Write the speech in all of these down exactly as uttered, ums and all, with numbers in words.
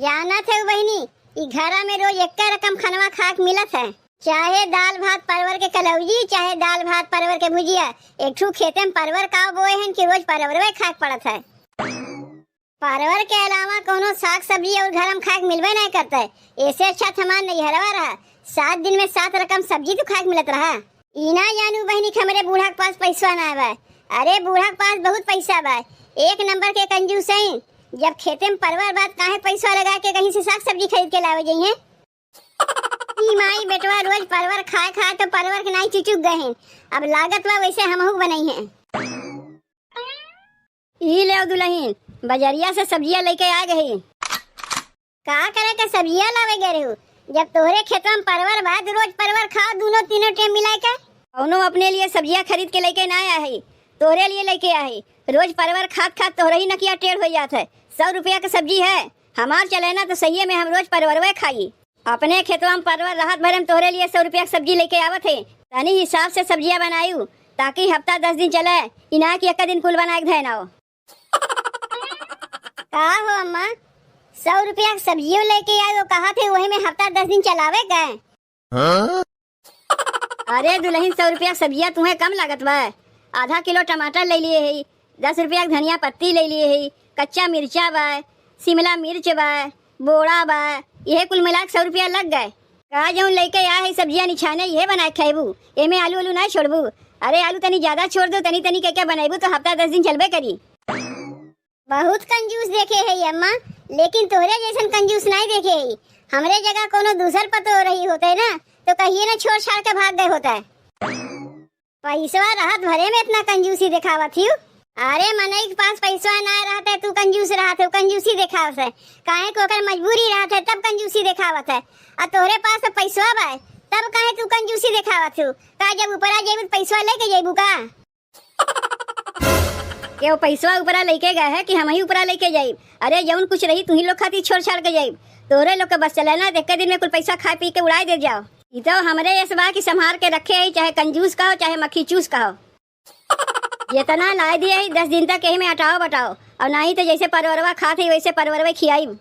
जानत है बहिनी, ई घरा में रोज एक्के रकम खनवा खाए के मिलत है, चाहे दाल भात परवर के कलौजी, चाहे दाल भात परवर के भुजिया। एक ठू खेते में परवर का बोए हैं कि रोज परवरवे खाए के पड़त है। परवर के अलावा कौनो साग सब्जी और घर में खाए के मिलबे नहीं करता है। ऐसे अच्छा तो हमार नैहरवा रहा, सात दिन में सात रकम सब्जी तो खाए के मिलत रहा। ई ना जानू बहिनी कि हमरे बूढ़ा के पास पैसा ना बा। अरे बूढ़ा के पास बहुत पैसा बा, एक नंबर के कंजूस है। जब खेते में परवर बात काहे पैसा लगा के कहीं से साग सब्जी खरीद के लावे जाइए? ई माई बेटवा रोज परवर खाए खाए तो परवर के नाई चुचुक गए हैं। अब लागत बा वैसे हमहू बनई हैं। ई ले दुल्हन, बजरिया से सब्जिया लेके आ गई। का करे के सब्जिया लावे गए रहू? जब तोहरे खेतवा में परवर बा, तो रोज परवर खाओ, दोनों तीनों टाइम मिला के। कौनो अपने लिए सब्जिया खरीद के लेके ना आया है, तोहरे लिए लेके आया है। रोज परवर खात खात तोहरे ही नकिया टेढ़ हो जात है। सौ रुपया के सब्जी है, हमार चले ना तो सही में हम रोज परवरवे खाई। अपने खेतवा में परवर रहत भरे में तोहरे लिए सौ रुपया के सब्जी लेके आवत है। तनी हिसाब से सब्जिया बनायू, ताकि हफ्ता दस दिन चले, इना कि एक दिन कुल बना के धैनाओ। का हो अम्मा, सौ रुपया के सब्जियों लेके आयो, कहा थे वही में हफ्ता दस दिन चलावे का? हाँ? अरे दुल्हन, सौ रुपया के सब्जिया तुम्हें कम लागत बा? आधा किलो टमाटर ले लिए है, दस रुपया के धनिया पत्ती ले लिए है, कच्चा मिर्चा बा, शिमला मिर्च बा, बोड़ा बा, यह कुल मिला के सौ रुपया लग गए। का जौन लेके आ है सब्जिया निछाने, यह बना के खाएबू? एमे आलू आलू ना छोड़बू? अरे आलू तनी ज्यादा छोड़ दो, तनी तनी के क्या बनाएबू तो हफ्ता दस दिन चलबे करी। बहुत कंजूस देखे है अम्मा, लेकिन तोहरे जैसन कंजूस नहीं देखे है। हमरे जगह कोनो दूसर पतो रही होते ना, तो कहिए ना छोड़ छाड़ के भाग गए होते। पैसवा रहत भरे में इतना कंजूसी दिखावत हियो। अरे मनई के पास पैसवा ना रहते, तू कंजूस रहत हो, कंजूसी दिखावत है। काहे को ओकर मजबूरी रहत है, तब कंजूसी दिखावत है। आ तोहरे पास तो पैसवा बा, तब काहे तू कंजूसी दिखावत हो? का जब ऊपरा जेबू तो पैसवा लेके जेबू का? केहू पैसवा ऊपरा लेके गए है कि हम ही ऊपरा लेके जाइब? अरे जौन कुछ रही तुही लोग खातिर छोड़ छाड़ के जाइब। तोहरे लोग के बस चले ना, देख के दिन में कुल पैसा खा पी के उड़ाए दे जाओ। ई तो हमरे यस बा कि संभार के रखे है, चाहे कंजूस कहो, चाहे मक्खी चूस कहो। जितना लाए दिए है, दस दिन तक यही में अटाओ बटाओ, और नहीं तो जैसे परवरवा खात है वैसे परवरवे खियाइब।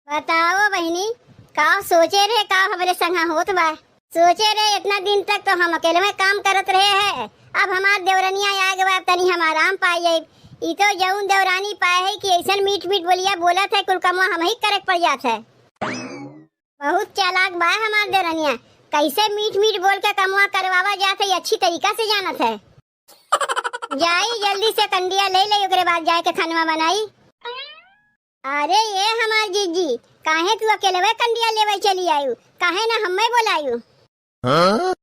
बताओ बहिनी, का सोचे रहे, का हमरे संगा होत बा? सोचे रहे इतना दिन तक तो हम अकेले में काम करत रहे हैं, अब हमार देवरनिया आ गवा, अब तनी हम आराम पाए जाइब। ई तो जौन देवरानी पाए है कि ऐसन मीठ मीठ बोलिया बोलत है, कुल कमवा हम ही करे के पड़ जात है। बहुत चालाक बा हमार देवरनिया, कैसे मीठ मीठ बोल के कमवा करवावा जात है, ये अच्छी तरीका से जानत है। जाई जल्दी से कंडिया ले ले, ओकरे बाद जाए के खानवा बनाई। अरे ये हमार जीजी, काहे तू अकेलवे कंडिया लेवे चली आयु, काहे ना हम्मे बोलायु? हाँ?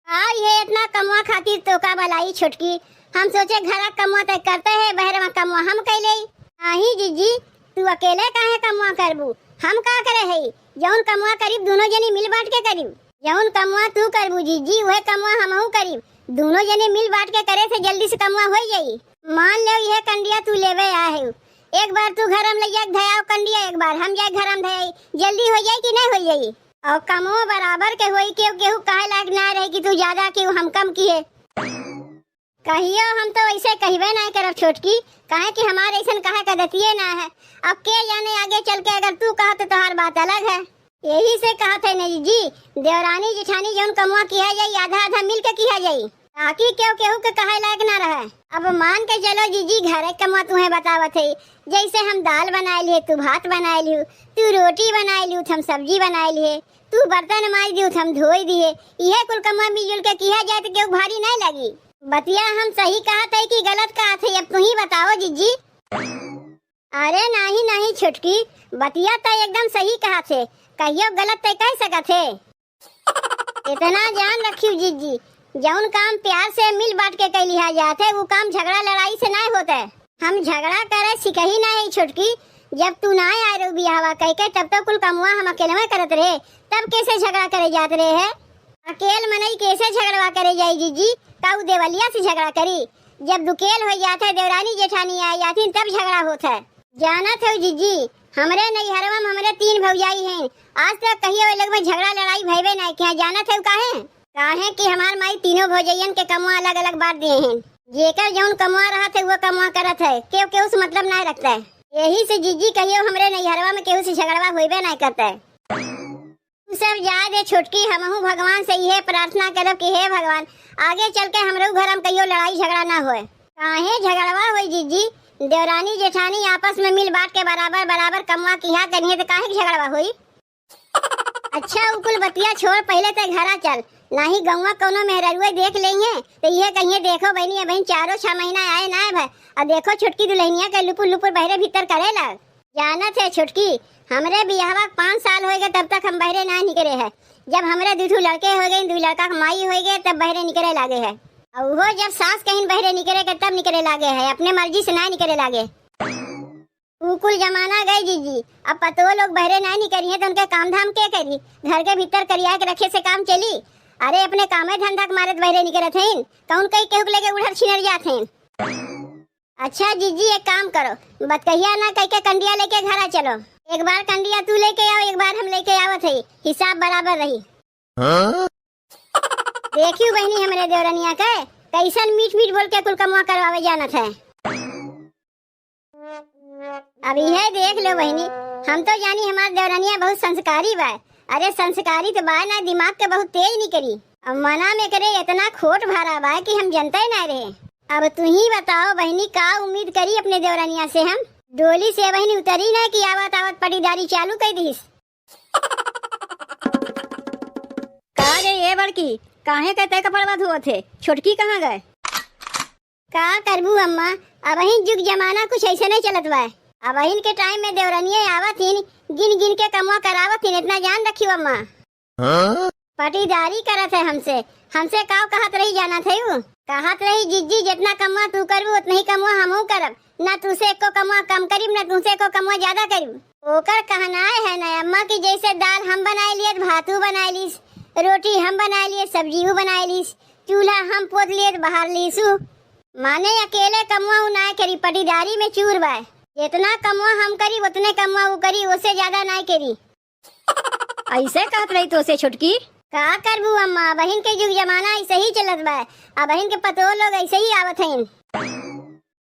आ ये इतना कमवा खातिर तो का बलाई छोटकी, हम सोचे घरा कमवा तय करते है, बहरवा कमवा हम कैले। नहीं जीजी, तू अकेले काहे कमवा करबू, हम का करे है? जौन कमवा करीब दोनों जनी मिल बांट के करीब। जौन कमवा तू करबू जीजी, वह कमवा हमहू करीब। दोनों जने मिल बांट के करे से जल्दी से कमवा हो जाई। मान ले यह कंडिया तू लेवे आए हो, एक बार तू घर में ले जाके धयाओ कंडिया, एक बार हम जाए घर में धयाई, जल्दी हो जाई कि नहीं हो जाई? और कमो बराबर के होई, केहू केहू कहे लायक ना रहे कि तू ज्यादा, केहू हम कम किए। कहियो हम तो ऐसे कहबे ना करब छोटकी, काहे कि हमारे ऐसन कहे का दतिये ना है। अब के जाने आगे चल के अगर तू कहा तो तोहार बात अलग है। यही से कहत है नहीं जी, देवरानी जेठानी जौन कमवा किहा जाई, आधा आधा मिल के किहा जाई, ताकि केहू केहू के कहे लायक ना रहे। अब मान के चलो जीजी, घरे कमवा तुम्हें बतावत है, जैसे हम दाल बनाए लिए, तू भात बनाए लियो, तू रोटी बनाए लियो, हम सब्जी बनाए लिए, तू बर्तन माज दियो, हम धोई दिए, इहे कुल कमवा मिलजुल के किहा जाए तो केहू भारी नहीं लगी। बतिया हम सही कहत है कि गलत कहत है, अब तू ही बताओ जीजी। अरे नाही नाही छोटकी, बतिया त एकदम सही कहत है, कहियो गलत त कह सकत है। इतना जान रखियो जीजी, जौन काम प्यार से मिल बांट के कइ लिहा जात है, वो काम झगड़ा लड़ाई से नाय होत है। हम झगड़ा करे सिकही नाय है छोटकी, जब तू नाय आए रहो बियाहवा कह के, तब तो कुल कमुआ हम अकेलवे करत रहे, तब कैसे झगड़ा करे जात रहे है? अकेल मनई कैसे झगड़वा करे जाई जीजी? का उ देवलिया से झगड़ा करी? जब दुकेल हो जात है, देवरानी जेठानी आ जाती, तब झगड़ा होत है। जानत हो जीजी, हमरे नैहरवा में हमरे तीन भौजाई हैं, आज तक कहियो ए लोग में झगड़ा लड़ाई भयबे नाय किया। जानत हो काहे? काहे कि हमार माई तीनों भौजैयन के कमवा अलग-अलग बांट दिए हैं। जेकर जौन कमवा रहत है, वो कमवा करत है, केहू केहू से मतलब नाय रखत है। यही से जिज्जी कहियो हमरे नैहरवा में केहू से झगड़वा होइबे नाय करत है। तू सब जाए दे छोटकी, हमहू भगवान से इहे प्रार्थना करब कि हे भगवान, आगे चल के हमरो घर में कहियो लड़ाई झगड़ा ना होए। काहे झगड़वा होई जिज्जी? देवरानी जेठानी आपस में मिल बांट के बराबर बराबर कमवा किहा करिहे, तो काहे के झगड़वा होई? अच्छा, उ कुल बतिया छोड़, पहिले ते घरा चल, नाही गौवा कौनो मेहररुआ देख लेइहे, तो इहे कहिए, "देखो बहिनी, अबहिन चारो छह महीना आए ना भय, और देखो छोटकी दुल्हनिया के लुपुर लुपुर बहरे भीतर करे लग।" जानत है छोटकी, हमरे बियाहवा के पाँच साल होइगे, तब तक हम बहरे ना निकरे है। जब हमरे दुइ ठू लड़के होइगे, दुइ लड़का के माई होइगे, तब बहरे निकरे लागे है। और वो जब सास कहिन बहरे निकरे के, तब निकरे लागे है, अपने मर्जी से ना निकरे लागे। ऊ कुल जमाना गए जिज्जी, अब पतोह लोग बहरे ना निकरिहे तो उनके काम धाम के करी? घर के भीतर करिया के रखे से काम चली? अरे अपने कामे धंधा के मारे त बहरे निकरत हइन, कौन कई केहू के लेके उड़र छिनर जात हइन। अच्छा जिज्जी, एक काम करो, बतकहिया ना कह के कंडिया लेके घरा चलो। एक बार कंडिया तू लेके आओ, एक बार हम लेके आवत हई, हिसाब बराबर रही। हाँ? देखियो बहिनी, हमरे देवरनिया के कैसन मीठ मीठ बोल के कुल कमवा करवावे जानत है। अब इहे देख लो बहिनी, हम तो जानी हमार देवरनिया बहुत संस्कारी बा। अरे संस्कारी तो बा ना, दिमाग के बहुत तेज निकली। अब मना में करे इतना खोट भरा बा कि हम जनते ना रहे। अब तू ही बताओ बहिनी, का उम्मीद करी अपने देवरनिया से हम? डोली से बहिनी उतरी ना कि आवत आवत पटीदारी चालू कर दीस। का रे ए बड़की, काहे के तय कपड़वा धोवत है? छोटकी कहाँ गए? का करबू अम्मा, अबहिन जुग जमाना कुछ ऐसे नहीं चलत बा। अबहिन के टाइम में देवरनिया आवत हिन, गिन गिन के कमवा करावत हिन, इतना जान रखियो अम्मा। हाँ? पटीदारी करत है हमसे, हमसे काव कहत रही जानत है उ? कहत रही जिज्जी जितना कमवा तू करबू उतना ही कमवा हमहू करब, ना तू से एको कमवा कम करीब, ना तू से एको कमवा ज्यादा करीब। ओकर कहनाय है ना अम्मा कि जैसे दाल हम बनाए लिए, भातू बनाए लीस, रोटी हम बनाए लिए, सब्जी उ बनाए लीस, चूल्हा हम पोत लिए, बाहर लीसू। माने अकेले कमवा उ नाय करी, पटीदारी में चूर बाय। जितना कमवा हम करी, उतने कमवा उ करी, ओसे ज्यादा नाय करी। ऐसे कहत रही तो से छोटकी? का करबू अम्मा, बहिन के जुग जमाना ऐसे ही चलत बा। आ बहिन के पतोह लोग ऐसे ही आवत हईन।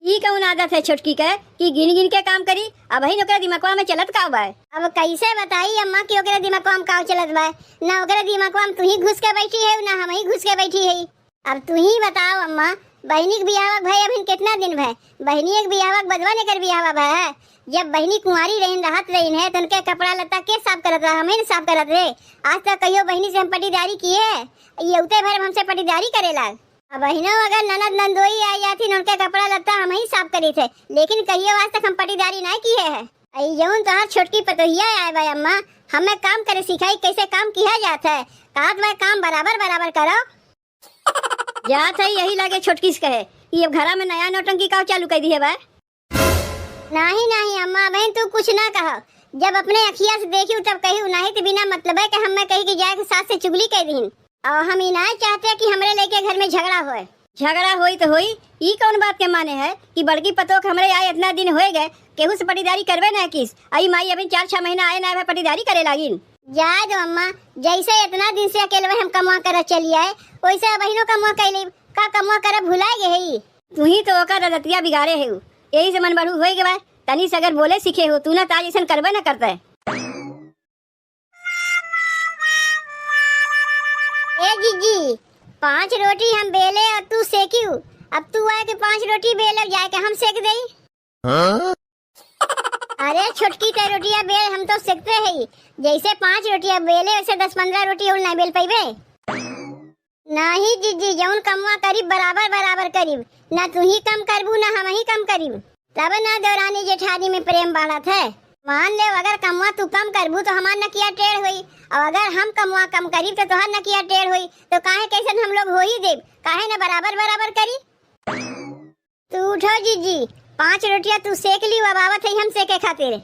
ई कौन आदत है छोटकी के कि गिन गिन के काम करी? अबहिन ओकरे दिमकवा में चलत का बा? अब कैसे बताई अम्मा कि ओकरे दिमकवा में का चलत बा? ना ओकरे दिमकवा में तू ही घुस के बैठी है, ना हम ही घुस के बैठी है। अब तू ही बताओ अम्मा, बहिनी के बियाहवा भय अबहिन कितना दिन भय? बहिनी के बियाहवा के बदवा लेकर बियाहवा भय। जब बहिनी कुंवारी रहीन, रहत रहीन है, तो उनके कपड़ा लत्ता के साफ करत रहा? हम ही न साफ करत रहे। आज तक कहियो बहिनी से हम पटीदारी किए? ये उते भर हमसे पटीदारी करे लाग। अब बहिनो अगर ननद नंदोई आ जाती न, उनके कपड़ा लत्ता हम ही साफ करी थे, लेकिन कहियो आज तक हम पटीदारी नहीं किए है। आई जौन तोहार छोटकी पतोहिया आए बा अम्मा, हमें काम करे सिखाई, कैसे काम किया जात है। कहत बा काम बराबर बराबर करो। जात है यही लागे छोटकी से कहे कि अब घरा में नया नौटंकी का चालू कर दिए बा। नहीं नहीं अम्मा, बहन तू कुछ ना कहो। जब अपने अखिया से देखी तब कही, नहीं तो बिना मतलब है कि हम मैं कही कि जाए के सास से चुगली कर दीन। और हम ही ना चाहते कि हमरे लेके घर में झगड़ा होए। झगड़ा होई तो होई, ई कौन बात के माने है कि बड़की पतोह के हमरे आए इतना दिन होए गए, केहू से पटीदारी करबे ना किस। आई माई अभी चार छह महीना आए ना, पटीदारी करे लागिन। जाए दो अम्मा, जैसे इतना दिन से अकेलवे हम कमवा करत चली आए, वैसे अबहिनो कमवा कैले, का कमवा करब भुलाए गए है? तू ही तो ओकर रदतिया बिगाड़े है, यही से मन बढ़ू होए गए। तनी से अगर बोले सीखे हो तू ना, ताज ऐसन करबे ना करते। ए जीजी, पांच रोटी हम बेले और तू सेकियो, अब तू आए के पांच रोटी बेले जाए के हम सेक देई। हाँ? अरे छोटकी, ते रोटिया बेल, हम तो सेकते है, जैसे पांच रोटिया बेले वैसे दस पन्द्रह रोटी और ना बेल पैबे। नाही जीजी, जौन कमवा करीब बराबर बराबर करीब, ना तू ही कम करबू ना हम ही कम करीब, तब ना देवरानी जेठानी में प्रेम बढ़त है। मान ले अगर कमवा तू कम करबू तो हमार नकिया टेढ़ होई, और अगर हम कमवा कम करीब तो तोहार नकिया टेढ़ होई, तो काहे कैसन हम लोग हो ही देब, काहे ना बराबर बराबर करी। तू उठो जीजी, पांच रोटिया तू सेक ली, अब आवत है हम सेके खातिर।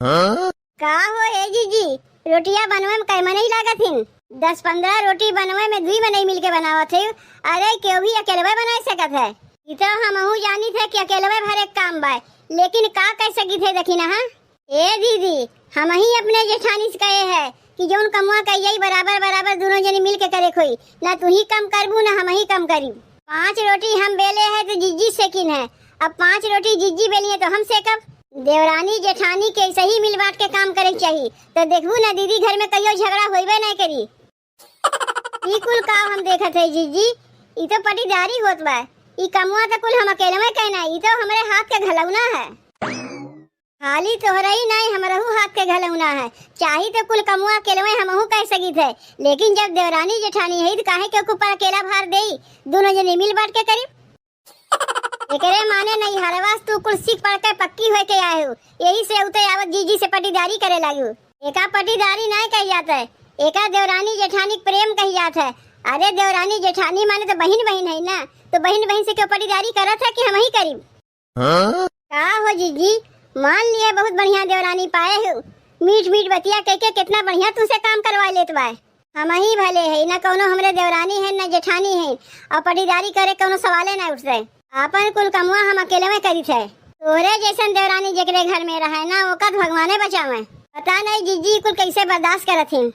हाँ? का हो ए जीजी, रोटिया बनवे में कै मनई लागत हिन? दस पन्द्रह रोटी बनवे में दुई मनई मिलके बनावत है। अरे केहू भी अकेलवे बनाए सकत है। ई तो हमहू जानी थे कि अकेलवे भर एक काम बा, लेकिन का कर सकी थे देखी ना। हाँ ए दीदी, हम ही अपने जेठानी से कहे है कि जौन कमवा कहिया बराबर बराबर दुनो जनी मिल के करे खोई, ना तू ही कम करबू ना हम ही कम करी। पाँच रोटी हम बेले है तो जिज्जी सेकिन है, अब पाँच रोटी जिज्जी बेली है तो हम सेकब। देवरानी जेठानी के ऐसे ही मिल बांट के काम करे के चाही, तो देखबू ना दीदी घर में कहियो झगड़ा होइबे नहीं करी। ई कुल का हम देखत है जिज्जी, ई तो पटीदारी होत बा। ई कमवा तो कुल हम अकेलवे कहना, ई तो हमरे हाथ के घलौना है। खाली तोहरही नाई, हमरहू हाथ के घलौना है। चाही तो कुल कमवा अकेलवे हमहू कह सकित है, लेकिन जब देवरानी जेठानी है तो काहे के ऊपर अकेला भार देई? दुनो जने मिल बांट के करी। एकरे माने नैहरवा से तू कुल सीख पढ़ के पक्की होए के आए हो, यही से उते आवत जीजी से पटीदारी करे लागू। एका पटीदारी नाई कही जात है, एका देवरानी जेठानी के प्रेम कही जात है। अरे देवरानी जेठानी माने तो बहिन बहिन है ना, तो बहिन बहिन से क्यों पटीदारी करत है कि हम ही करी? हाँ? का हो जीजी, मान लिए बहुत बढ़िया देवरानी पाए हो, मीठ मीठ बतिया कह के कितना बढ़िया तुमसे काम करवा लेत बा। हम ही भले है, न कौनो हमरे देवरानी है, न जेठानी है, और पटीदारी करे कौनो सवाले ना उठते। आपन कुल कमवा हम अकेले में करी थे। तोहरे जैसन देवरानी जेकरे घर में रहे ना, ओका तो भगवाने बचावे। पता नहीं जीजी कुल कैसे बर्दाश्त करत हैं।